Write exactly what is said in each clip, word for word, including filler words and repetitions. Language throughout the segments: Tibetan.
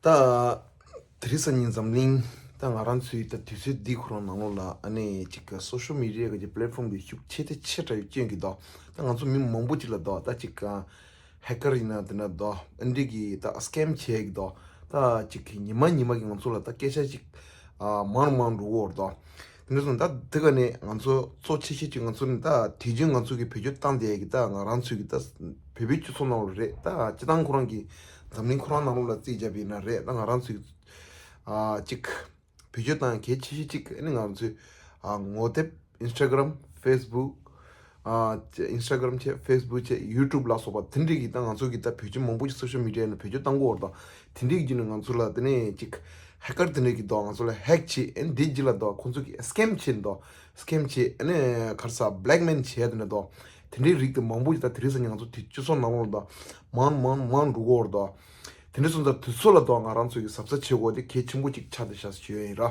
ད། དེ་རིང་སང་ཉིན་འཛམ་གླིང་། ད་ང་རང་ཚོའི་ད་དུས་ཚོད་འདི་ཁོ་རང་ནང་ལོགས་ལ་ཨ་ནི་ཅིག་སོ་ཤལ་མི་ཌི་ཡ་གི་པེ་ལེ་ཊི་ཕོམ་འདི་ཤུགས་ཆེ་དེ་ཆེ་དྲགས་ཡོད་རྐྱེན་གྱིས་ད། ད་ང་ཚོ་མི་མང་པོ་ཅིག་ལ་ད་ད་ཅིག་ཧེ་ཀར་ཡིན་ན་དེ་ན་ད་ཨ་འདི་གི་ད་སི་ཀེམ་བྱེད་ཀྱི་ད། ད་ཅིག་ཉི་མ་ཉི་མ་གི་ང་ཚོ་ལ་ད་སྐད་ཆ་ཅིག་མང་མང་འགྲོ་གི་ཡོད་རེད་ད། དེ་འདྲ་སོང་ད་དེ་ག་ནས་ང་ཚོ་གཙོ་ཆེ་ཤོས་ཅིག་ང་ཚོ་ནི་ད་དུས་རྒྱུན་ང་ཚོ་གི་བེད་སྤྱོད་བཏང་བསྡད་ཀྱི་ད་ང་རང་ཚོའི་གི་ད་བོད་པའི་སྤྱི་ཚོགས་ནང་ལ་རེད། ད་སྤྱི་བཏང་ཁོ་རང་གི་འཛམ་གླིང་ཁོ་རང་ནང་ལོགས་ལ་རྩིས་བརྒྱབ་པ་ཡིན་ན་རེད། ད་ང་རང་ཚོའི་ཨ་ཅིག་བེད་སྤྱོད་བཏང་གལ་ཆེ་ཤོས་ཅིག་ཨ་ནི་ང་ཚོའི་ཨ་ངོ་དེབ། ཨིན་སི་ཊ་གྷི་རམ། ཕེ་སི་བུག་ཨ་ཨིན་སི་ཊ་གྷི་རམ་བྱས། ཕེ་སི་བུག་བྱས། ཡུ་ཊུབ་ལ་སོགས་པ་དེ་འདྲས་ཀྱི་ད་ང་ཚོ་གི་ད་བེད་སྤྱོད་མང་པོ་ཞིག་སོ་ཤལ་མི་ཌི་ཡ་ནང་བེད་སྤྱོད་བཏང་གི་ཡོད་རེད་ད། དེ་འདྲས་ཀྱི་བརྒྱུད་ནས་ང་ཚོ་ལ་དེ་ནས་ཅིག་ཧེ་ཀར་དེ་འདྲས་ཀྱིས་ད་ང་ཚོ་ལ་ཧེག་བྱས། ཨ་ནི་དེའི་རྗེས་ལ་ད་ཁོང་ཚོ་གི་སི་ཀེམ་བྱས་ནས་ད། སི་ཀེམ་བྱས། ཨ་ནི་ག་རེ་ཟེར། བྷེ་ལེག་མེལ་བྱས་དེ་འདྲས་ད། དེ་འདྲའི་རིགས་དེ་མང་པོ་ཞིག་ད་དེ་རིང་སང་ཉིན་ང་ཚོ་དེ་སྤྱི་ཚོགས་ནང་ལོགས་ལ་ད་མང་མང་མང་འགྲོ་གི་ཡོད་རེད་ད། དེ་འདྲ་སོང་ཙང་དུས་ཚོད་ལ་དོ་ང་རང་ཚོའི་གི་གཟབ་གཟབ་བྱེད་དགོས་དེ་གལ་ཆེན་པོ་ཅིག་ཆགས་བསྡད་ཤག་ཞུ་ཡ་ཡིན་ར།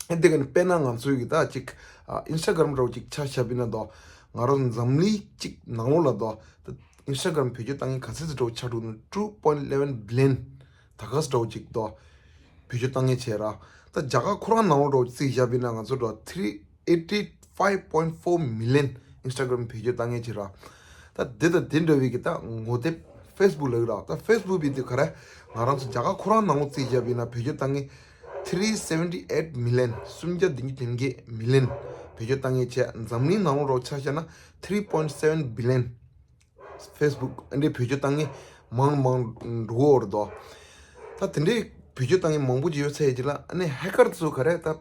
ཨེ་དེ་ག་ནས་དཔེར་ན་ང་ཚོའི་གི་ད་ཅིག་ཨ་ཨིན་སི་ཊ་གྷི་རམ་འདྲ་བོ་ཅིག་ཆ་བཞག་པ་ཡིན་ན་དོ། ང་རང་འཛམ་གླིང་ཅིག་ནང་ལོགས་ལ་དོ། ད་ཨིན་སི་ཊ་གྷི་རམ་བེད་སྤྱོད་བཏང་མཁན་ག་ཚད་ཙམ་འདྲ་བོ་ཆགས་འགྲོ་ན། two point eleven billion ད་ག་ཙམ་འདྲ་བོ་ཅིག་དོ་བེད་སྤྱོད་བཏང་མཁན་བྱས་ར། ད་རྒྱ་གར་ཁོ་རང་ནང་ལོགས་འདྲ་བོ་རྩིས་བཞག་པ་ཡིན་ན་ང་ཚོ་འདྲ་བོ་three eighty five point four million ཨིན་སི་ཊ་གྷི་རམ་བེད་སྤྱོད་བཏང་མཁན་ཅིག་ར། ད་དེ་དང་དེ་འདྲ་བའི་གི་ད་ངོ་དེབ་ཕེ་སི་བུག་ལབ་ཀྱི་ར། ད་ཕེ་སི་བུག་བི་དེ་ག་རེ། ང་རང་ཚོ་རྒྱ་གར་ཁོ་རང་ནང་ལོགས་རྩིས་བཞག་པ་ཡིན་ན་བེད་སྤྱོད་བཏང་མཁན་three seventy eight million སུམ་བརྒྱ་བདུན་ཅུ་དོན་བརྒྱད་མི་ལན་བེད་སྤྱོད་བཏང་མཁན་བྱས། འཛམ་གླིང་ནང་ལོགས་འདྲ་བོ་ཆ་བཞག་ན་three point seven billion ཕེ་སི་བུག་ཨ་འདྲའི་བེད་སྤྱོད་བཏང་མཁན་མང་མང་འགྲོ་གི་ཡོད་རེད་དོ། ད་དེ་འདྲའི་བེད་སྤྱོད་བཏང་མཁན་མང་པོ་ཅིག་ཡོད་ཚད་ཀྱི་ལ་ཨ་ནི་ཧེ་ཀར་ཚོ་ག་རེ་ད།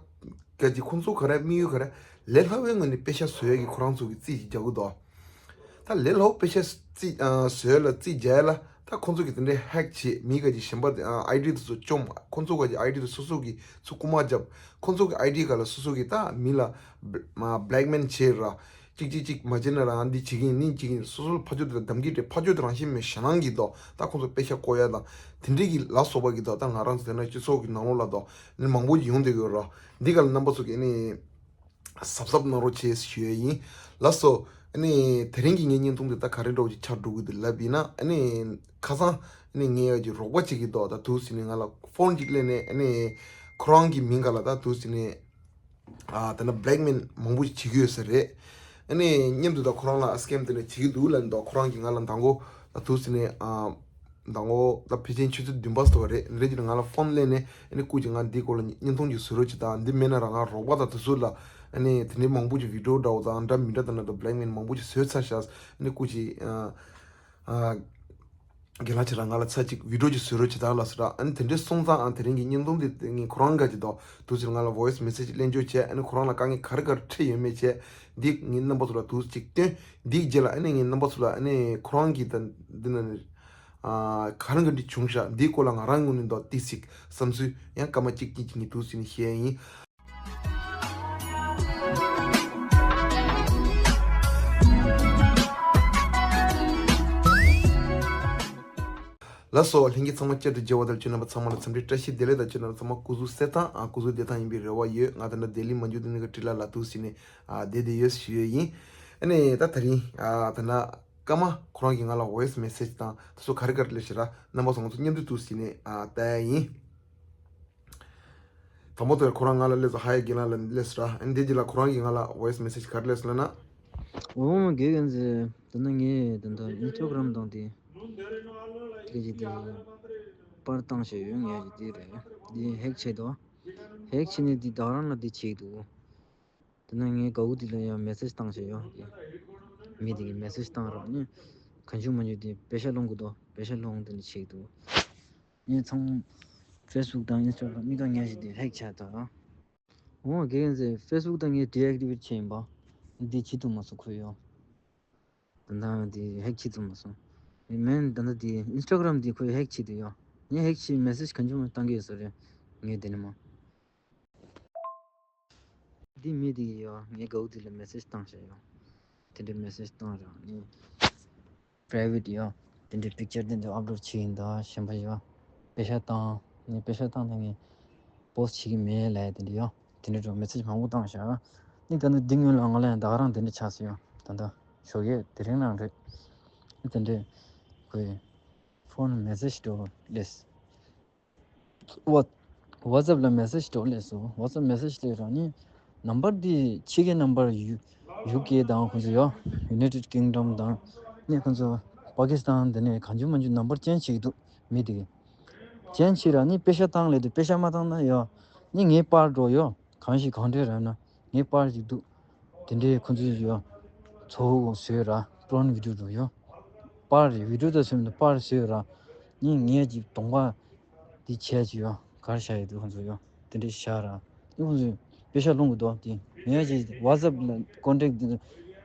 གལ་ཏེ་ཁོང་ཚོ་ག་རེ་དམིགས་ཡུལ་ག་རེ། ལས་སླ་བའི་ངང་ནས་པེ་ཤ་བཟོ་ཡས་ཀྱི་ཁོ་རང་ཚོ་གི་རྩིས་ཤིག་རྒྱག་གི་འདུག་ད་ལས་སླ་བོ་པེ་ཤ་རྩིས་ཨ་བཟོ་ཡས་ལ་རྩིས་རྒྱག་ཡས་ལ་ད་ཁོང་ཚོ་གི་དེ་འདྲའི་ཧེག་བྱེད། མི་ག་ཅིག་གཞན་པ་དེ་ཨ་ཨའི་ཌི་དེ་ཚོ་བཅོམ། ཁོང་ཚོ་ག་ཅིག་ཨའི་ཌི་དེ་སོ་སོ་གི་ཚུར་རྐུ་མ་བརྒྱབ། ཁོང་ཚོ་གི་ཨའི་ཌི་ག་ལ་སོ་སོ་གི་ད་མི་ལ་བྷེ་ལེག་མེལ་བྱེད་ར། ཅིག་ཅིག་ཅིག་མ་བྱེད་ན་རང་འདི་བྱེད་ཀྱི་ཡིན། ནི་བྱེད་ཀྱི་ཡིན། སོ་སོ་ལ་ཕར་ཕྱོགས་དེ་ལ་དམ་གྱི་རེད། ཕར་ཕྱོགས་དེ་རང་བཞིན་མེད་ཞེད་སྣང་གི་འདུག་ད་ཁོང་ཚོ་པེ་ཤ་བཀོག་ཡ་དང་དེ་འདྲའི་གི་ལ་སོགས་པ་གི་འདུག་ད་ང་རང་ཚོ་དེ་ན་སྤྱི་ཚོགས་ཀྱི་ནང་ལོགས་ལ་འདུག་ནི་མང་པོ་ཡོང་བསྡད་ཡོད་ར། འདི་ག་ལ་རྣམ་པ་ཚོ་གི་ནི། གཟབ་གཟབ་གནང་རོགས་བྱེད་ཞུ་ཡ་ཡིན། ལགས་སོ། ཨ་ནི་དེ་རིང་གི་ངའི་བརྙན་ཐུང་འདི་ད་ག་རེ་འདྲ་བོ་ཅིག་ཆགས་འགྲོ་གི་འདུག་ལབ་ཡིན་ན། ཨ་ནི་ཁ་སང་ཨ་ནི་ངའི་ཡ་གི་རོགས་པ་ཅིག་གིས་འདུག་ད་དུས་ཟིན་ནས་ང་ལ་ཕོན་ཅིག་སླེབས་ནས། ཨ་ནི་ཁོ་རང་གི་མིང་ག་ལ་ད་དུས་ཟིན་ནས་ཨ་ད་ན་བྷེ་ལེག་མེལ་མང་པོ་ཞིག་བྱེད་ཀྱི་ཡོད་ས་རེད། ཨ་ནི་མཉམ་དུ་ད་ཁོ་རང་ལ་ཨ་སི་ཀེམ་དེ་འདྲ་བྱེད་ཀྱི་འདུག་ལབ་འདུག་ཁོ་རང་གིས་ང་ལ་མདང་དགོང་ད་དུས་ཟིན་ནས་ཨ། མདང་དགོང་ད་ཕལ་ཆེར་ཆུ་ཚོད་བདུན་པ་ཙམ་རེད། རེད་ཀྱི་ང་ལ་ཕོན་སླེབས་ནས། ཨ་ནི་སྐུ་མཁྱེན་ང་འདིའི་སྐོར་ལ་བརྙན་ཐུང་ཅིག་བཟོ་རོགས་བྱེད་དང་། འདི་མེད་ན་རང་ང་རོགས་པ་དང་དེ་ཚོ་ལ་ཨ་ནི་དེ་འདྲའི་མང་པོ་ཅིག་བི་ཌི་ཡོ་འདྲ་བོ་དང་འདྲ་མི་འདྲ་དང་འདྲ་བྷེ་ལེག་མེལ་མང་པོ་ཅིག་བཟོས་ཚར་ཤག་ཨ་ནི་སྐུ་མཁྱེན་ཨ་ཨ་རྒན་ལགས་ཁྱེད་རང་ང་ལ་ཚར་གཅིག་བི་ཌི་ཡོ་ཅིག་བཟོ་རོགས་བྱེད་དང་ལབ་ཟེར། ཨ་ནི་དེ་འདྲའི་སོང་ཙང་ཨ་དེ་རིང་གི་བརྙན་ཐུང་འདི་ངས་ཁོ་རང་འགའ་ཅིག་དང་དུས་ཚོད་ང་ལ་ཝོ་ཡི་སི་མེ་སེ་ཇི་གླེང་བརྗོད་བྱས། ཨ་ནི་ཁོ་རང་ལ་དཀའ་ངལ་ག་རེ་ག་རེ་འཕྲད་ཡོད་མེད་བྱས། འདི་ངས་རྣམ་པ་ཚོ་ལ་དུས་ཅིག་སྟོན། འདིའི་རྗེས་ལ་ཨ་ནི་ངས་རྣམ་པ་ཚོ་ལ་ཨ་ནི་ཁོ་རང་གིས་ད་འདི་ན་ནི་ཨ་ག་རང་གི་འདི་བྱུང་ཤག་འདིའི་སྐོར་ལ་ང་རང་ངོས་ནས་འདུག་ཏི་སིག་བསམ་ཚུལ་ཡང་སྐར་མ་གཅིག་གཉིས་ཀྱི་ངས་དུས་ཟིན་ནས་བཤད་ཡིན། ལགས་སོ། ལྷན་རྒྱས་ཚང་མ་བསྐྱར་དུ་མཇལ་བ་དང་། ཁྱེད་རྣམ་པ་ཚང་མ་ལ་འཚམས་འདྲི་བཀྲ་ཤིས་བདེ་ལེགས་དང་། ཁྱེད་རྣམ་པ་ཚང་མ་སྐུ་གཟུགས་གསལ་ཐང་ཨ་སྐུ་གཟུགས་བདེ་ཐང་ཡིན་པའི་རེ་བ་ཡོད། ང་ད་ལྟ་ལྡི་ལི་མན་ཇུ་དྷ་ནི་གི་ཊི་ལ་ལ་དུས་ཟིན་ནས་ཨ་བསྡད་བསྡད་ཡོད་ཞུ་ཡས་ཡིན། ཨ་ནི་ད་དེ་རིང་ཨ་ད་ན་སྐར་མ་ཁོ་རང་གིས་ང་ལ་ཝོ་ཡི་སི་མེ་སེ་ཇི་དང་དེ་ཚོ་ག་རེ་ག་རེ་སླེབས་ཤག་ར། རྣམ་པ་ཚོ་ང་ཚོ་མཉམ་དུ་དུས་ཟིན་ནས་ཨ་བལྟ་ཡས་ཡིན། དང་པོ་དེར་ཁོ་རང་ང་ལ་སླེབས་སོང་། ཧའེ་རྒན་ལགས་ལ་སླེབས་སོང་ར། ཨ་ནི་དེ་རྗེས་ལ་ཁོ་རང་གིས་ང་ལ་ཝོ་ཡི་སི་མེ་སེ་ཇི་ག་རེ་སླེབས་སོང་ལབ་ན། འོ་མ་དགེ་རྒན་ཟེར། ད་ནི་ངས་ད་ལྟ་ཨིན་སི་ཊ་གྷི་རམ་དང་དེ་དེ་གི་དེ་པར་བཏང་བྱས་ཡོད། ངས་ཀྱི་དེ་རེད། དེ་ཧེག་བྱས་འདུག་ཧེག་བྱས་ནས་དེ་བདག་རང་ལ་དེ་བྱས་འདུག་ད་ནི་ངའི་དགའ་བོ་དེ་ལ་ཡང་མེ་སེ་ཇི་བཏང་བྱས་ཡོད། མི་དེ་གིས་མེ་སེ་ཇི་བཏང་རོགས་ནི། གང་བྱུང་མང་བྱུང་དེ་པེ་ཤ་སློང་དགོས་འདུག་པེ་ཤ་སློང་དེ་ནི་བྱས་འདུག་ངས་ཚང་ཕེ་སི་བུག་དང་ཨིན་སི་ཊ་གྷི་རམ་མིག་དང་ཉལ་བཞིན་དེ་ཧེག་བྱས་ད། འོ་དགེ་རྒན་ཟེར། ཕེ་སི་བུག་དང་ངས་ཌི་ཨེག་ཊི་ཝེ་ཊི་བྱས་ཡིན་པ། འདི་བྱེད་ཐུབ་མ་སོང་ཁོས་ཡོ། ད་ལྟ་འདི་ཧེག་བྱེད་ཐུབ་མ་སོང་། མེན་ད་ལྟ་འདི་ཨིན་སི་ཊ་གྷི་རམ་འདི་ཁོས་ཧེག་བྱེད་དུ་ཡོ། ངས་ཧེག་བྱེད་མེ་སེ་ཇི་གང་བྱུང་བཏང་གི་ཡོད་ས་རེད། ངས་དེ་ནས་མ། འདི་མི་དེ་ཡིས་ཡོ། ངའི་དགའ་བོ་དེ་ལ་མེ་སེ་ཇི་བཏང་བཞག་ཡོ། དེ་འདྲའི་མེ་སེ་ཇི་བཏང་རག་ནས། པི་རའི་ཝེ་ཊི་ཡོ། དེ་འདྲའི་པིག་ཅར་དེ་འདྲ་ཨབ་ལོཌ་བྱེད་ཡིན་ད་གཞན་པ་ཡོ། པེ་ཤ་བཏང་། ངས་པེ་ཤ་བཏང་ད་ངས་པོ་སི་ཊི་བྱེད་ཀྱི་མེད་ལབ་དེ་འདྲ་ཡོ། དེ་འདྲ་འགྲོ་མེ་སེ་ཇི་མང་པོ་བཏང་བཞག་ནི་ད་ནི་འདི་སྔོན་ལ་ང་ལ་ཡང་ད་ག་རང་དེ་འདྲ་ཆགས་སོང་ཡོ། ད་ད་ཞོགས་ཀས་དེ་རིང་རང་རེད། ནི་དེ་འདྲའི་ཁོའི་ཕོན་མེ་སེ་ཇི་འགྲོ་ལེས། ཝ- WhatsApp་ལ་མེ་སེཇ་འགྲོ་ལས་སོ། WhatsApp་མེ་སེཇ་སླེབས་ར་ནི་ནམ་བར་འདི་ཕྱི་རྒྱལ་ནམ་བར་ཡུ- UK་དང་ཁོང་ཚོ་ཡོ། United Kingdom་དང་ནི་ཁོང་ཚོ་པ་ཀི་སི་ཐན་དེ་ནས་གང་བྱུང་མང་བྱུང་ནམ་བར་ཅན་ཅིག་འདུག་མི་དེ་གི་ཅན་ཅིག་ར་ནི་པེ་ཤ་བཏང་ལས་དུ་པེ་ཤ་མ་བཏང་ན་ཡོ། ནི་ངའི་པར་འགྲོ་ཡོ། གང་ཞིག་གང་འདྲ་ར་ན་ངའི་པར་ཅིག་འདུག་དེ་འདྲའི་ཁོང་ཚོས་ཡོ། ཚོ་བོ་བཟོས་ར་པྲོན་བི་ཌིའོ་འགྲོ་ཡོ། པར་བི་ཌིའོ་དང་སེམས་དུ་པར་བཟོས་ར་ནི་ངས་ཅིག་གདོང་པ་འདི་བྱས་ཅིག་ཡོ། གར་བཞག་ཡོད་དུས་ཁོང་ཚོ་ཡོ། དེ་འདྲའི་བཞག་ར་ནི་ཁོང་ཚོས་པེ་ཤ་སློང་གི་འདུག་དེ་ངས་ཅིག་WhatsApp་ལ་ཀོན་ཊེག་དེ་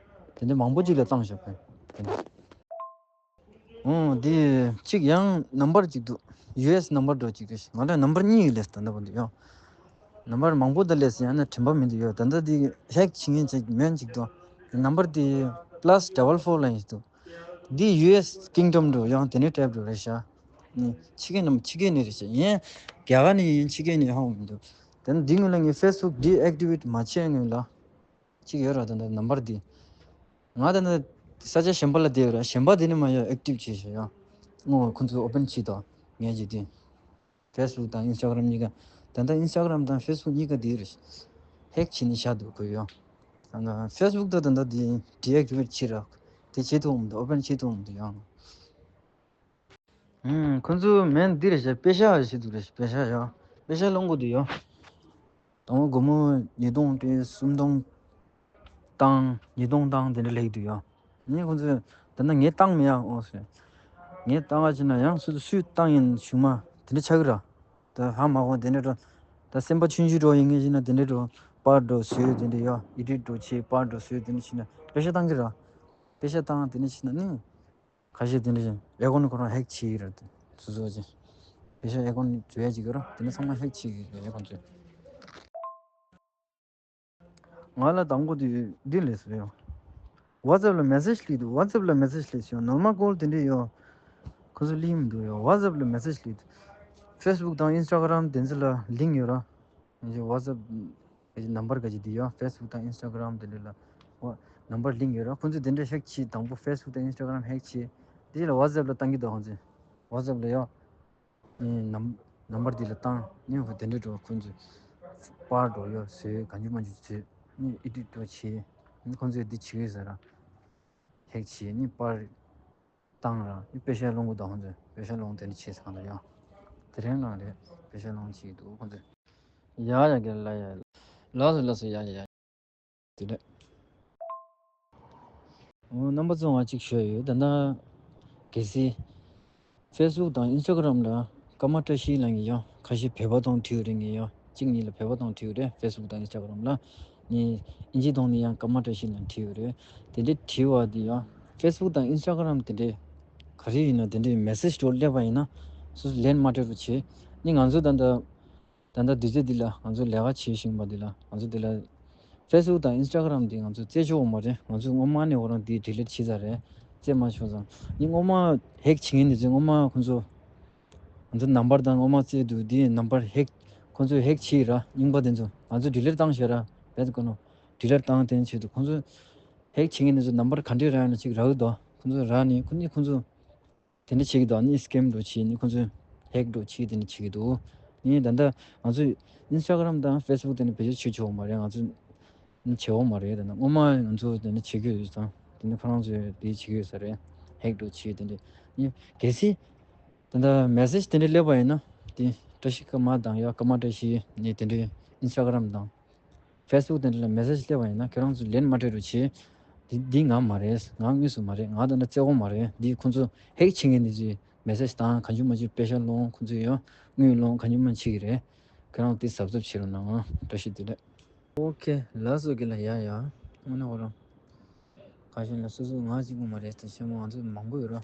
འདྲ་མང་པོ་ཅིག་ལ་བཏང་བཞག་པས་དེ་འདྲ། ཨོ་འདི་གཅིག་ཡང་ནམ་བར་གཅིག་འདུག US་ནམ་བར་འགྲོ་གཅིག་རེད། ང་ལ་ནམ་བར་གཉིས་ཡོད་ལས་ད་ལྟ་བར་འདུག་ཡང་ནམ་བར་མང་པོ་ད་ལས་ཡང་ན་དྲན་པ་མི་འདུག་ཡོད། ད་ལྟ་འདི་ཧེག་བྱེད་མཁན་ཅིག་མེད་ཅིག་འདུག་ནམ་བར་འདི་plus double four་ལ་ཡིན་འདུག་འདི་US་Kingdom་འགྲོ་ཡང་དེ་ནས་ཊེབ་འགྲོ་རེད་ཤག་ཕྱི་རྒྱལ་ནམ་ཕྱི་རྒྱལ་ནས་རེད་ཤག་ཡིན་རྒྱ་གར་ནས་ཡིན་ཕྱི་རྒྱལ་ནས་ཧ་གོ་མི་འདུག་ད་ནི་འདི་སྔོན་ལ་ངས་Facebook་deactivate་མ་བྱས་སྔོན་ལ། གཅིག་ཡོད་ར། ད་ནི་ནམ་བར་འདི། ང་ད་ནི་ས་ཆ་གཞན་པ་ལ་བསྡད་ཡོད་ར། གཞན་པ་འདི་ནི་མ་ཡོད་ཨེག་ཊིབ་བྱས་ཤག་ཡ། ངོ་ཁོང་ཚོ་ཨོ་པན་བྱེད་དོ། ངས་བྱེད་དུས། Facebook་དང་Instagram་གཉིས་ཀ། ད་ལྟ་Instagram་དང་Facebook་གཉིས་ཀ་འདི་རེད། ཧེག་བྱས་ནས་བཞག་འདུག་ཁོ་ཡོ། ད་ནི་Facebook་ད་ད་ལྟ་འདི་deactivate་བྱས་ར། དེ་བྱེད་ཐུབ་མི་འདུག་ཨོ་པན་བྱེད་ཐུབ་མི་འདུག་ཡང་། ཨུམ། ཁོང་ཚོ་མིང་འདི་རེད་ཤག་པེ་ཤ་ཞིག་འདུག་རེད། པེ་ཤ་ཡ། པེ་ཤ་སློང་དགོས་འདུག་ཡ། དང་པོ་སྒོར་མོ་ཉིས་སྟོང་དེ་སུམ་སྟོང་བཏང་། ཉིས་སྟོང་བཏང་དེ་འདྲ་ལེགས་འདུག་ཡ། ངས་ཁོང་ཚོས་ད་ལྟ་ངས་བཏང་མེད་ཡ། འོ་ཟེར། ངས་བཏང་ག་ཕྱིན་ན་ཡང་སུ་སུས་བཏང་ཡིན་གཞུག་མ་དེ་འདྲ་ཆགས་ཀྱི་ར། ད་ཧ་མ་གོ་དེ་འདྲ་འགྲོ། ད་སེམས་པ་ཆུང་ཆུང་འགྲོ་ཡིན་ངེས་ཤེས་ན་དེ་འདྲ་འགྲོ། པར་འགྲོ་བཟོས་དེ་འདྲ་ཡ། ཨེ་ཌིཊ་འགྲོ་བྱེད། པར་འགྲོ་བཟོས་དེ་འདྲ་བྱས་ན་པེ་ཤ་བཏང་གི་ར། པེ་ཤ་བཏང་དེ་འདྲ་བྱས་ན་ནི། ཁ་ཤས་དེ་འདྲ་ཅིག་ཨེ་ཀོན་ཁོ་རང་ཧེག་བྱེད་ཀྱི་རེད། སོ་སོ་ཅིག་པེ་ཤ་ཨེ་ཀོན་བཟོ་ཡ་ཅིག་ཡོད་ར། དེ་ནས་ཚང་མ་ཧེག་བྱེད་ཀྱི་རེད་ཁོང་ཚོས། ང་ལ་དང་པོ་དེ་འདི་ལས་སོ་ཡང་། WhatsApp་ལ་མེ་སེཇ་སླེབས་འདུག WhatsApp་ལ་མེ་སེཇ་སླེབས་སོང་། ནོར་མལ་ཀོལ་དེ་འདྲ་ཡོད། ཁོ་ཚོ་སླེབས་མི་འདུག་ཡོད། WhatsApp་ལ་མེ་སེཇ་སླེབས་འདུག Facebook་དང་Instagram་དེ་ཚོ་ལ་ལིང་ཡོད་ར། ཡང་ཅིག་WhatsApp་གི་ནམ་བར་ག་ཅིག་འདི་ཡོད། Facebook་དང་Instagram་དེ་འདྲ་ལ་ཨོ་ནམ་བར་ལིང་ཡོད་ར། ཁོང་ཚོས་དེ་འདྲ་ཧེག་བྱས། དང་པོ་Facebook་དང་Instagram་ཧེག་བྱས། དེ་ལ་WhatsApp་ལ་བཏང་གི་འདུག་ཁོང་ཚོས་WhatsApp་ལ་ཡོད། ཨེ་ནམ་ནམ་བར་འདི་ལ་བཏང་ནས་ཁོ་དེ་འདྲ་འགྲོ། ཁོང་ཚོས་པར་འགྲོ་ཡོད་ཟེར་གང་ཅི་མང་ཅི་བྱས་ནས་ཨེ་ཌིཊ་འགྲོ་བྱས་ནས་ཁོང་ཚོས་འདི་བྱེད་གི་ཟེར་ར། ཧེག་བྱས་ནས་པར་བཏང་ར་ནི་པེ་ཤ་སློང་གི་འདུག་ཁོང་ཚོས་པེ་ཤ་སློང་དེ་འདྲ་བྱས་ཚང་ལ་ཡང་། དེ་རིང་གང་རེད། པེ་ཤ་སློང་བྱེད་ཀྱི་འདུག་ཁོང་ཚོས། ཡ་ཡ་ག་ལ་ཡ། ལགས་སོ་ལགས་སོ། ཡ་ཡ་ཡ། དེ་ལས། འོ་རྣམ་པ་ཚོ་ང་གཅིག་ཞུ་ཡ་ཡོད། ད་ལྟ་གལ་སྲིད་Facebook་དང་Instagram་ལ་ཀརྨ་བཀྲ་ཤིས་ལགས་ཀྱི་ཡང་ཁ་ཤས་བོད་པ་དང་བྲིས་ཡོད་རེད། ངས་ཡང་གཅིག་གཉིས་ལ་བོད་པ་དང་བྲིས་ཡོད་རེད། Facebook་དང་Instagram་ལ་ནི་ཨིན་ཇི་དང་ནི་ཡང་ཀརྨ་བཀྲ་ཤིས་ལགས་བྲིས་ཡོད་རེད། དེ་འདྲའི་བྲིས་པ་དེ་ཡང་Facebook་དང་Instagram་དེ་འདྲའི་ག་རེ་ཡིན་ན་དེ་འདྲའི་མེ་སེཇ་འགྲོ་སླེབས་པ་ཡིན་ན་སོ་སོ་ལན་མ་སྤྲད་རོགས་བྱེད། ནི་ང་ཚོ་ད་ལྟ་ད་ལྟ་དུས་ཚོད་འདི་ལ་ང་ཚོ་ལས་ཀ་བྱེད་བཞིན་པ་འདི་ལ་ང་ཚོ་འདི་ལ་Facebook་དང་Instagram་འདི་ང་ཚོ་བཙལ་ཆོག་མ་རེད། ང་ཚོ་སྔོན་མ་ནས་ཁོ་རང་འདི་ཌི་ལིཊ་བྱས་ཚར་རེད། བཙལ་མ་ཆོག་ཙང་ནི་སྔོན་མ་ཧེག་བྱེད་མཁན་འདི་ཚོས་སྔོན་མ་ཁོ་ཚོ་ང་ཚོ་ནམ་བར་དང་སྔོན་མ་བཙལ་འདུག་འདི་ནམ་བར་ཧེག་ཁོ་ཚོས་ཧེག་བྱས་ར་རྙིང་པ་དེ་ཚོ་ང་ཚོ་ཌི་ལིཊ་བཏང་ཤག་ར། བེད་ཀོ་ནོ་ཌི་ལིཊ་བཏང་དེ་ཆེད་དུ་ཁོ་ཚོ་ཧེག་བྱེད་མཁན་དེ་ཚོ་ནམ་བར་ག་འདྲས་རག་ཡོད་ན་ཅིག་རག་གི་འདུག་ཁོ་ཚོ་རག་ནས་ཁོ་ནི་ཁོ་ཚོ། དེ་འདྲ་བྱེད་ཀྱི་འདུག་ནི་སི་ཀེམ་འགྲོ་བྱེད་ནི་ཁོ་ཚོས་ཧེག་འགྲོ་བྱེད་དེ་འདྲ་བྱེད་ཀྱི་འདུག་ནི་ད་ལྟ་ང་ཚོས་Instagram་དང་Facebook་དེ་འདྲ་བེད་སྤྱོད་བྱེད་ཆོག་མ་རེད། ང་ཚོས་ནི་བྱེད་འོག་མ་རེད། ད་ནི་སྔོན་མ་ང་ཚོ་དེ་འདྲ་བྱེད་ཀྱི་ཡོད་ཙང་དེ་ནི་ཁོ་རང་ཚོས་དེ་བྱེད་ཀྱི་ཡོད་ས་རེད། ཧེག་འགྲོ་བྱེད་དེ་འདྲ་ནི་གལ་སྲིད་ད་ལྟ་མེ་སེཇ་དེ་འདྲ་སླེབས་པ་ཡིན་ན་དེ་བཀྲ་ཤིས་ཀརྨ་དང་ཡ་ཀརྨ་བཀྲ་ཤིས་ནི་དེ་འདྲའི་Instagram་དང་། Facebook་དེ་འདྲ་ལ་མེ་སེཇ་སླེབས་པ་ཡིན་ན་ཁྱེད་རང་ཚོས་ལན་མ་སྤྲད་རོགས་བྱེད། འདི་འདི་ང་མ་རེད། ང་དངོས་སུ་མ་རེད། ང་དེ་འདྲ་བཙལ་བ་མ་རེད། འདི་ཁོང་ཚོ་ཧེག་བྱེད་མཁན་འདི་ཚོས་མེ་སེཇ་བཏང་གང་བྱུང་མང་བྱུང་པེ་ཤ་སློང་ཁོང་ཚོས་ཡང་དངུལ་སློང་གང་བྱུང་མང་བྱེད་ཀྱི་རེད། ཁྱེད་རང་དེ་གཟབ་གཟབ་བྱེད་རོགས་གནང་། བཀྲ་ཤིས་བདེ་ལེགས། ཨོ་ཁེ་ལགས་སོ། གི་ལ་ཡ་ཡ་དངོས་གནས་ཁོ་རང་ཁ་ཤས་ལ་སོ་སོ་ང་གཅིག་པུ་མ་རེད། ད་ཆེན་མོ་ང་ཚོ་མང་པོ་ཡོད་ར།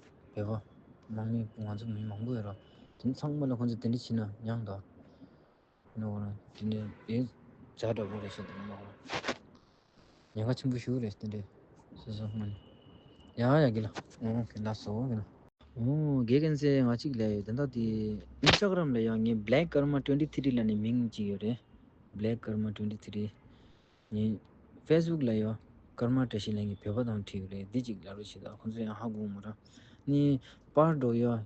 བོད་པ་མང་མི་ང་ཚོ་མི་མང་པོ་ཡོད་ར། དེ་ཚང་མ་ལ་ཁོང་ཚོ་དེ་འདྲ་བྱེད་ན་ཡང་དགའ། ནོ་ར་དེ་འདྲའི་ཨེ་ཛ་འདྲ་པོ་རེད་ཤག་དེ་ནོ་ར་ཉེན་ཁ་ཆེན་པོ་ཞིག་རེད་དེ་འདྲའི་སོ་སོ་ཧུམ། ཡ་ཡ་གི་ལ་ཨོ་ཁེ་ལ་སོ་གི་ལ། ཨོ་དགེ་རྒན་ཟེར་ང་གཅིག་ལས་ཡོད། དེ་འདྲ་དེ་Instagram་ལ་ཡང་ངའི་Black Karma twenty three་ལ་ནི་མིང་གཅིག་ཡོད་རེད། Black Karma twenty three། ངའི་Facebook་ལ་ཡོད། ཀརྨ་བཀྲ་ཤིས་ལགས་ཀྱིས་བོད་པ་དང་བྲིས་ཡོད་རེད། འདི་གཅིག་ལབ་རོགས་བྱེད་དང་། ཁོང་ཚོ་ཡང་ཧ་གོ་མ་ར། ནི་པར་འགྲོ་ཡོད།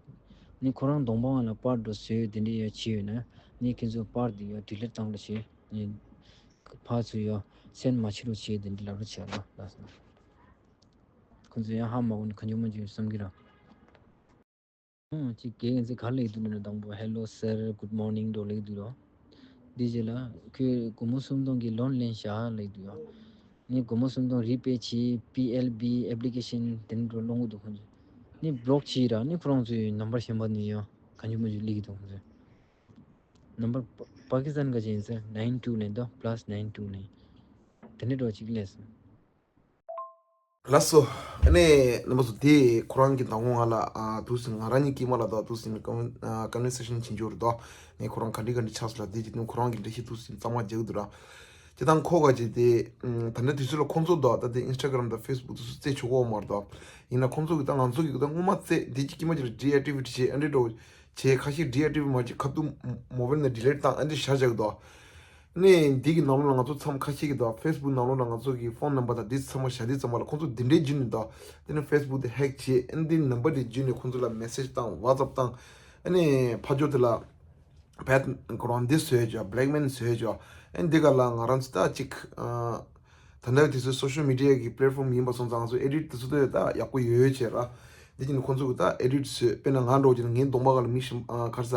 ནི་ཁོ་རང་གདོང་པ་ལ་པར་འགྲོ་ཟེར་དེ་འདྲ་ཡ་བྱས་ཡོད་ན། ནི་ཁྱེད་ཚོ་པར་དེ་ཡ་ཌི་ལིཊ་བཏང་རོགས་བྱེད། ནི་ཕར་ཚུར་ཡ་སེན་མ་བྱེད་རོགས་བྱེད་དེ་འདྲ་ལབ་རོགས་བྱེད་ལ་ལགས་སོ། ཁོ་ཚོ་ཡང་ཧ་མ་གོ་ནི་གང་བྱུང་མང་བྱུང་བསམ་གི་ར། ཨང་། ཅིག་གེ་ཡན་ཚེ་ག་ལེགས་འདུག་ན་དང་པོ་hello sir, good morning འགྲོ་ལེགས་འདུག་རོ། འདི་རྗེས་ལ་ཁོས་སྒོར་མོ་སུམ་སྟོང་གི་ལོན་ལེན་བཞག་ལེགས་འདུག་ཡ། ནི་སྒོར་མོ་སུམ་སྟོང་རི་པེ་བྱེད། པི་ཨེལ་བི་ཨེབ་ལི་ཀེ་ཤན་དེ་འདྲ་སློང་གི་འདུག་ཁོང་ཚོས། ནི་བློག་བྱེད་ར། ནི་ཁོ་རང་ཚོའི་ནམ་བར་གཞན་པ་ནི་ཡང་གང་བྱུང་མང་བྱུང་སླེབས་ཀྱི་འདུག་ཁོང་ཚོས། ནམ་བར་པ་པ་ཀི་སི་ཐན་ག་ཅིག་ཡིན་ཟེར་nine two ལེན་དོ། plus nine two ལེན། དེ་འདྲ་འགྲོ་ཅིག་སླེབས་སོང་། ལགས་སོ། ཨ་ནི་རྣམ་པ་ཚོ། དེ་ཁོ་རང་གི་མདང་དགོང་ང་ལ་ཨ་འདུག་སེ་ང་རང་གཉིས་ཀྱིས་མ་ལ་དང་འདུག་སེ་ཀོན་ཨ་ཀོན་ཝར་སེ་ཤན་བྱེད་འཇོག་རེད་དོ། ངས་ཁོ་རང་ག་འདྲི་ག་འདྲི་ཆགས་སོང་ལ། དེ་བྱེད་དུས་ཁོ་རང་གི་འགྲེལ་བཤད་འདུག་སེ་གཙང་མ་རྒྱག་གི་འདུག་ར། སྤྱིར་བཏང་ཁོ་ག་ཅིག་དེ་ད་ལྟ་དུས་ཚོད་ལ་ཁོང་ཚོ་དང་ད་ལྟ་ཨིན་སི་ཊ་གྷ་རམ་དང་ཕེ་སི་བུག་དེ་ཚོ་རྩེ་ཆོག་གོ་མ་རེད་དོ། ཡིན་ན་ཁོང་ཚོ་གི་ད་ང་ཚོ་གི་ད་སྔོན་མ་རྩེ་དེ་ཅིག་དཀྱིལ་མ་ཅིག་ལ་ཌི་ཨེག་ཊི་ཝེ་ཊི་བྱེད། ཨ་འདྲི་འགྲོ་བྱེད། ཁ་ཤས་ཌི་ཨེག་ཊི་ཝེ་ཊི་མ་བྱེད། ཁ་ཐུག་མོ་བེལ་ནས་ཌི་ལིཊ་བཏང་། ཨ་འདྲི་བཞག་བཞག་གི་འདུག་ནས་འདི་གི་ནང་ལོགས་ལ་ང་ཚོ་མཚམས་ཁ་ཤས་ཀྱི་དང་ཕེ་སི་བུག་ནང་ལོགས་ལ་ང་ཚོ་གི་ཕོན་ནམ་བར་དང་འདི་ཚང་མ་བཞག་དུས་ཙམ་པ་ལ་ཁོང་ཚོ་འདི་འདྲའི་བརྒྱུད་ནས་དང་། དེ་ནས་ཕེ་སི་བུག་དེ་ཧེག་བྱས། ཨ་འདི་ནམ་བར་དེ་བརྒྱུད་ནས་ཁོང་ཚོ་ལ་མེ་སེ་ཇི་བཏང་། ཝ་ཙབ་བཏང་། ཨ་ནི་ཕར་ཕྱོགས་དེ་ལ་བད་ཁོ་རང་འདི་བཟོས་བྱས། བྷེ་ལེག་མེལ་བཟོས་བྱས། ཨ་འདི་ག་ལ་ང་རང་ཚོ་ད་ཅིག་ཨ་ད་ལྟ་དུས་ཚོད་སོ་ཤལ་མི་ཌི་ཡ་གི་པི་ལེཊ་ཕོམ་ཡིན་པ་སོང་ཙང་ང་ཚོ་ཨེ་ཌིཊ་དེ་ཚོ་ད་ཡག་པོ་ཡོད་བྱས་ར། འདི་བྱས་ནས་ཁོང་ཚོ་གི་ད་ཨེ་ཌིཊ་བཟོས། དཔེར་ན་ང་འདྲ་བོ་བྱས་ན་ངའི་གདོང་པ་ག་ལ་མི་ཞིག་ཨ་ག་རེ་ཟ།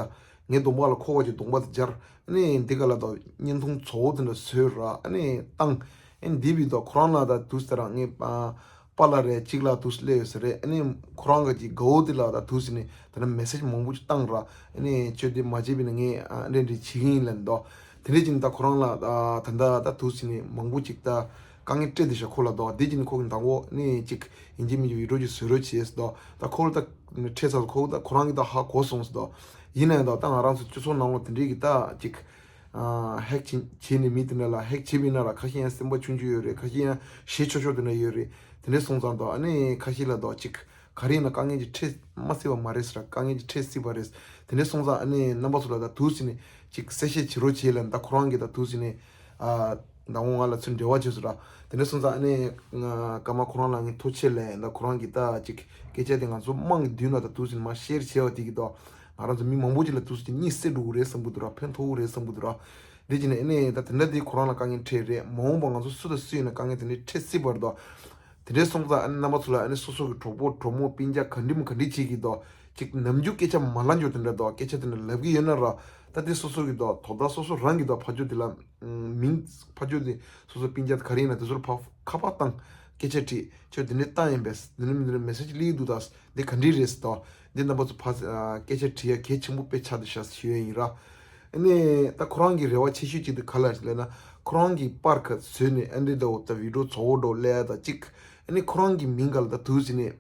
ངའི་གདོང་པ་ལ་ཁོ་ག་ཅིག་གདོང་པ་དེ་སྦྱར། ཨ་ནི་འདི་ག་ལ་ད་བརྙན་ཐུང་བཟོ་བོ་དེ་འདྲ་བཟོས་ར། ཨ་ནི་བཏང་། ཨ་ནི་འདི་བི་ད་ཁོ་རང་ལ་ད་དུས་ཙམ་ར་ངའི་ཨ་པཱ་ལགས་རེད་ཅིག་ལ་དུས་སླེབས་ཡོད་ས་རེད། ཨ་ནི་ཁོ་རང་ག་ཅིག་དགའ་བོ་དེ་ལ་ད་དུས་ནས་ད་ནི་མེ་སེ་ཇི་མང་པོ་ཅིག་བཏང་ར། ཨ་ནི་ཁྱོད་དེ་མ་བྱས་པས་ན་ངས་ཨ་འདྲ་འདྲ་བྱེད་ཀྱི་ཡིན་ལབ་འདུག་དེ་འདྲ་བྱས་ནས་ད་ཁོ་རང་ལ་ད་ད་ད་དུས་ནས་མང་པོ་ཅིག་ད་དཀའ་ངལ་སྤྲད་བསྡད་ཤག་ཁོ་ལ་འདུག་དེ་བྱས་ནས་ཁོ་གི་མདང་དགོང་ནས་ཅིག་ཡིན་གཅིག་མིན་གཅིག་བི་ཌི་ཡོ་ཅིག་བཟོ་རོགས་བྱས་འདུག་ད་ཁོ་ལ་ད་འཕྲད་ཚར། ཁོ་ད་ཁོ་རང་གིས་ད་ཧ་གོ་སོང་ཟེར་འདུག་ཡིན་ན་ཡང་ད་ད་ང་རང་ཚོ་སྤྱི་ཚོགས་ནང་ལོགས་དེ་འདྲའི་གི་ད་ཅིག་ཨ་ཧེག་བྱེད་བྱེད་ནས་མི་དེ་འདྲ་ལ་ཧེག་བྱས་པ་ཡིན་ན་ར། ཁ་ཤས་ཡང་སེམས་པ་ཆུང་ཆུང་ཡོད་རེད། ཁ་ཤས་ཡང་ཞེ་ཆོག་ཆོག་དེ་འདྲ་ཡོད་རེད། དེ་འདྲ་སོང་ཙང་ད་ཨ་ནི་ཁ་ཤས་ལ་ད་ཅིག་ག་རེ་ཡིན་ན་དཀའ་ངལ་ཅིག་འཕྲད་མ་སྲིད་པ་མ་རེད་ཟེར། དཀའ་ངལ་ཅིག་འཕྲད་སྲིད་པ་རེད། དེ་འདྲ་སོང་ཙང་ཨ་ནི་རྣམ་པ་ཚོ་ལ་ད་དུས་ནས་ཅིག་གསལ་བཤད་བྱེད་རོགས་བྱེད་ལབ། ད་ཁོ་རང་གིས་ད་དུས་ནས་ཨ་མདང་དགོང་ང་ལ་ཚུར་འབྲེལ་བ་བྱས་སོང་ར། དེ་འདྲ་སོང་ཙང་ཨ་ནི་ང་སྐར་མ་ཁོ་རང་ལ་ངས་ཐུགས་རྗེ་ཆེ་ལབ། ད་ཁོ་རང་གིས་ད་ཅིག་སྐད་ཆ་དེ་ང་ཚོ་དམངས་ཀྱི་མདུན་ལ་ད་དུས་ནས་མར་ཤེར་བྱས་པ་དེ་གིས་ད་ང་རང་ཚོ་མི་མང་པོ་ཅིག་ལ་དུས་ཀྱི་གཉིད་སད་འགྲོ་གི་རེད་བསམ་གི་འདུག་ར། ཕན་ཐོགས་ཀྱི་རེད་བསམ་གི་འདུག་ར། དེ་བྱས་ནས་ཨ་ནི་ད་དེ་འདྲ་དེ་ཁོ་རང་ལ་དཀའ་ངལ་འཕྲད་རེད། མ་འོངས་པ་ང་ཚོ་སུ་དང་སུ་ཡིན་ན་དཀའ་ངལ་དེ་འདྲ་འཕྲད་སྲིད་པ་རེད་དོ། དེ་འདྲ་སོང་ཙང་ཨ་ནི་རྣམ་པ་ཚོ་ལ་ཨ་ནི་སོ་སོ་གི་གྲོགས་པོ་གྲོགས་མོ་སྤུན་ཀྱག་ག་འདྲ་མོ་ག་འདྲ་བྱེད་ཀྱི་དོ། ཅིག་ནམ་རྒྱུན་སྐད་ཆ་མ་ལབ་འཇོག་དེ་འདྲ་དོ། སྐད་ཆ་དེ་འདྲ་ལབ་ཀྱི་ཡོད་ན་ར། ད་དེ་སོ་སོ་གི་དོ་དོ་བདག་སོ་སོ་རང་གི་དོ་ཕ་ཇོ་དེ་ལ་མིང་ཕ་ཇོ་དེ་སོ་སོ་སྤུན་ཀྱག་ག་རེ་ཡིན་ན་དེ་ཚོར་ཕ་ཁ་པར་བཏང་། སྐད་ཆ་དྲིས། ཁྱོད་དེ་འདྲ་བཏང་ཡིན་པས། དེ་འདྲ་མི་འདི་འདྲ་མེ་སེ་ཇི་སླེབས་འདུག་ད། འདི་ག་འདྲ་རེད་ཟེར་དོ། འདི་རྣམ་པ་ཚོ་ཕ་ཨ་སྐད་ཆ་དྲི་ཡ་གལ་ཆེན་པོ་དཔེ་ཆགས་འདུག་ཤག་ཞུ་ཡ་ཡིན་ར། ཨ་ནི་ད་ཁོ་རང་གི་རེ་བ་ཆེ་ཤོས་གཅིག་དེ་ག་ལ་ལབ་ན། ཁོ་རང་གི་པར་ཁ་བཟོས་ནས་ཨ་འདི་འདྲ་བོ་ད་བི་ཌི་ཡོ་བཟོ་བོ་འདྲ་བོ་སླེབས་ཡ་ད་གཅིག་ཨ་ནི་ཁོ་རང་གི་མིང་ག་ལ་ད་དུས་ཟིན་ནས་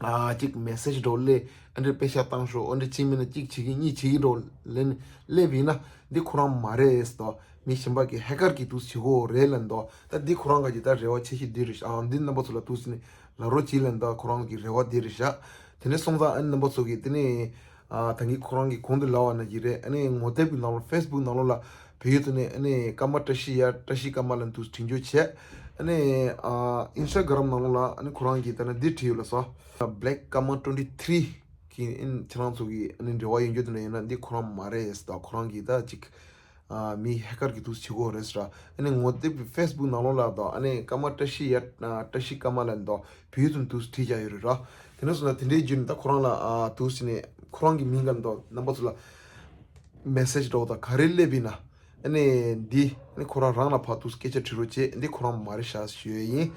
ཨ་གཅིག་མེ་སེ་ཇི་འདྲ་བོ་སླེབས། ཨ་འདྲ་པེ་ཤག་བཏང་ཤོག་ཨ་འདྲ་གཅིག་མིན་ན་གཅིག་བྱེད་ཀྱི་གཉིས་བྱེད་ཀྱི་འདྲ་བོ་ལབ་ནས་སླེབས་ཡིན་ན། འདི་ཁོ་རང་མ་རེད་ཟེར་དོ། མི་གཞན་པ་གི་ཧེ་ཀར་གི་དུས་བྱེད་དགོས་རེད་ལབ་འདུག་ད་འདི་ཁོ་རང་ག་གི་ད་རེ་བ་ཆེ་ཤོས་འདི་རེད་ཤག་ཨ་འདི་རྣམ་པ་ཚོ་ལ་དུས་ཟིན་ནས་ལབ་རོགས་གྱིས་ལབ་འདུག་ཁོ་རང་གི་རེ་བ་འདི་རེད་ཤག་དེ་ནས་སོང་ཙང་ཨ་ནི་རྣམ་པ་ཚོ་གིས་དེ་ནས་ཨ་ད་གིན་ཁོ་རང་གིས་གོང་དུ་ལབ་པ་ནང་བཞིན་རེད། ཨ་ནི་ངོ་དེབ་ཀྱི་ནང་ལོགས་ཕེ་སི་བུག་ནང་ལོགས་ལ་བོད་ཡིག་ཏུ་ནས་ཨ་ནི་ཀརྨ་བཀྲ་ཤིས་ཡ་བཀྲ་ཤིས་ཀརྨ་ལབ་འདུག་དྲི་འཇོག་བྱས། ཨ་ནི་ཨ་ཨིན་སི་ཊ་གྷ་རམ་ནང་ལོགས་ལ་ཨ་ནི་ཁོ་རང་གིས་ད་ནི་འདི་བྲིས་ཡོད་ལ་སོ། Black Karma twenty three གི་ཨ་ནི་ཁྱེད་རང་ཚོ་གི་ཨ་ནི་འབྲེལ་བ་ཡོད་རྒྱུ་དེ་འདྲ་ཡོད་ན་འདི་ཁོ་རང་མ་རེད་ཟེར་དོ། ཁོ་རང་གིས་ད་ཅིག་ཨ་མི་ཧེ་ཀར་གི་འདུག་བྱེད་དགོས་རེད་ཟེར། ཨ་ནི་ངོ་དེབ་ཀྱི་ཕེ་སི་བུག་ནང་ལོགས་ལ་དང་ཨ་ནི་ཀརྨ་བཀྲ་ཤིས་ཡ་ཨ་བཀྲ་ཤིས་ཀརྨ་ལབ་དང་བོད་ཡིག་ཏུ་འདུག་བྲིས་བཞག་ཡོད་རེད་ར། དེ་འདྲ་སོང་ན་དེ་འདྲའི་བརྒྱུད་ནས་ད་ཁོ་རང་ལ་ཨ་འདུག་ཟེར་ནས་ཁོ་རང་གི་མིང་ག་ལ་དང་རྣམ་པ་ཚོ་ལ་མེ་སེ་ཇི་འདྲ་བོ་དང་ག་རེ་སླེབས་ཡིན་ན། ཨ་ནི་འདི་ཨ་ནི་ཁོ་རང་རང་ལ་ཕར་འདུག་སྐད་ཆ་དྲི་རོགས་བྱེད། འདི་ཁོ་རང་མ་རེད་ཤག་ཞུ་ཡས་ཡིན།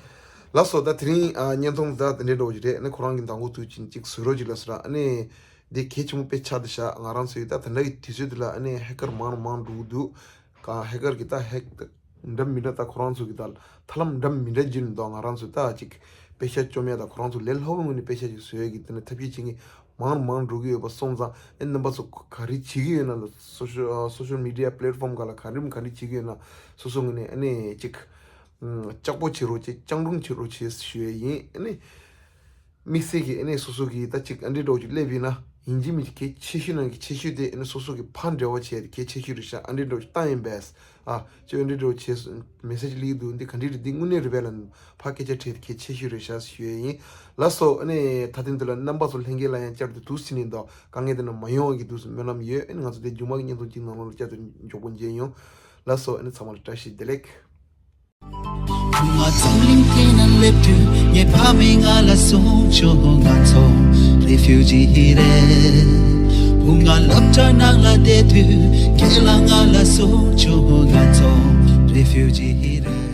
ལགས་སོ། ད་དེ་རིང་ཨ་བརྙན་ཐུང་ད་དེ་འདྲའི་འདྲ་བོ་ཅིག་རེད། ཨ་ནི་ཁོ་རང་གི་མདང་དགོང་དུས་ཆེན་ཅིག་བཟོ་རོགས་ཅིག་ལབ་ཟེར། ཨ་ནི་འདི་གལ་ཆེན་པོ་དཔེ་ཆགས་འདུག་ཤག་ང་རང་ཚོའི་ད་ད་ལྟ་གི་དུས་ཚོད་འདི་ལ་ཨ་ནི་ཧེ་ཀར་མང་རུ་མང་རུ་འགྲོ་གི་འདུག་གང་ཧེ་ཀར་གི་ད་ཧེག་འདྲ་མི་འདྲ་ད་ཁོ་རང་ཚོ་གི་ད་ཐབས་ལམ་འདྲ་མི་འདྲ་བརྒྱུད་ནས་ད་ང་རང་ཚོ་ད་ཅིག་པེ་ཤག་བཅོམ་ཡ་ད་ཁོ་རང་ཚོ་ལས་སླ་བོའི་ངོས་ནས་པེ་ཤག་ཅིག་བཟོ་ཡ་གི་དེ་ནས་ཐབས་ཤེས་བྱེད་མཁན་མང་རུ་མང་རུ་འགྲོ་གི་ཡོད་པ་སོང་ཙང་ཨ་ནི་རྣམ་པ་ཚོ་ག་རེ་བྱེད་ཀྱི་ཡོད་ན། སོ་ཤལ་སོ་ཤལ་མི་ཌི་ཡ་པི་ལེཊ་ཕོམ་སྒང་ལ་ག་རེ་ག་རེ་བྱེད་ཀྱི་ཡོད་ན་སོ་སོ་ངོས་ནས་ཨ་ནི་ཅིག་ལྕགས་པོ་བྱེད་རོགས་བྱེད། སྤྱང་གྲུང་བྱེད་རོགས་བྱེད་ཞུ་ཡ་ཡིན། ཨ་ནི་དམིགས་བསལ་གྱི་ཨ་ནི་སོ་སོ་གི་ད་ཅིག་ཨ་འདྲའི་འདྲ་བོ་ཅིག་སླེབས་ཡིན་ན་ ཡིན་གཅིག་མིན་གཅིག་གལ་ཆེ་ཤོས་ནང་གི་ཆེ་ཤོས་དེ་ཨ་ནི་སོ་སོ་གི་ཕར་འབྲེལ་བ་བྱས་ཏེ་གལ་ཆེ་ཤོས་རེད་ཤག་ཨ་འདྲེ་འགྲོ་ལྟ་ཡིན་པས། ཨ་ཅེ་ཨ་འདྲེ་འགྲོ་བྱས་མེ་སེ་ཇི་སླེབས་འདུག་འདི་ག་འདྲ་རེད། འདི་དངོས་གནས་རེད་པས་ལབ་ནས་ཕར་སྐད་ཆ་དྲིས་ཏེ་གལ་ཆེ་ཤོས་རེད་ཤག་ཞུ་ཡས་ཡིན། ལགས་སོ། ཨ་ནི་ད་ཐེངས་འདི་ལ་རྣམ་པ་ཚོ་ལྷན་རྒྱས་ལ་ཡང་བསྐྱར་དུ་ཐུགས་རྗེ་ཆེ་ཞུ་ཡས་ཡིན། དཀའ་ངལ་དེ་འདྲ་མ་ཡོང་བ་གི་ཐུགས་སྨོན་ལམ་ཡོད། ཨ་ནི་ང་ཚོ་དེ་མཇུག་མ་གི་བརྙན་ཐུང་གཅིག་ནང་ལོགས་ལ་བསྐྱར་དུ་མགྱོགས་པོ་མཇལ་ཡོང་། ལགས་སོ། ཨ་ནི་ཚང་མ་ལ་བཀྲ་ཤིས་བདེ་ལེགས། བུ་ང་འཛམ་གླིང་སྟེང་ན་སླེབས་དུས་ངའི་ཕ་མས་ང་ལ་གསུངས་བྱུང་། ང་ཚོ་རེ་ཕིའུ་ཇི་རེད། བུ་ང་སློབ་གྲྭ་ནང་ལ་བསྡད་དུས་རྒན་ལགས་ང་ལ་གསུངས་བྱུང་། ང་ཚོ་རེ་ཕིའུ་ཇི་རེད།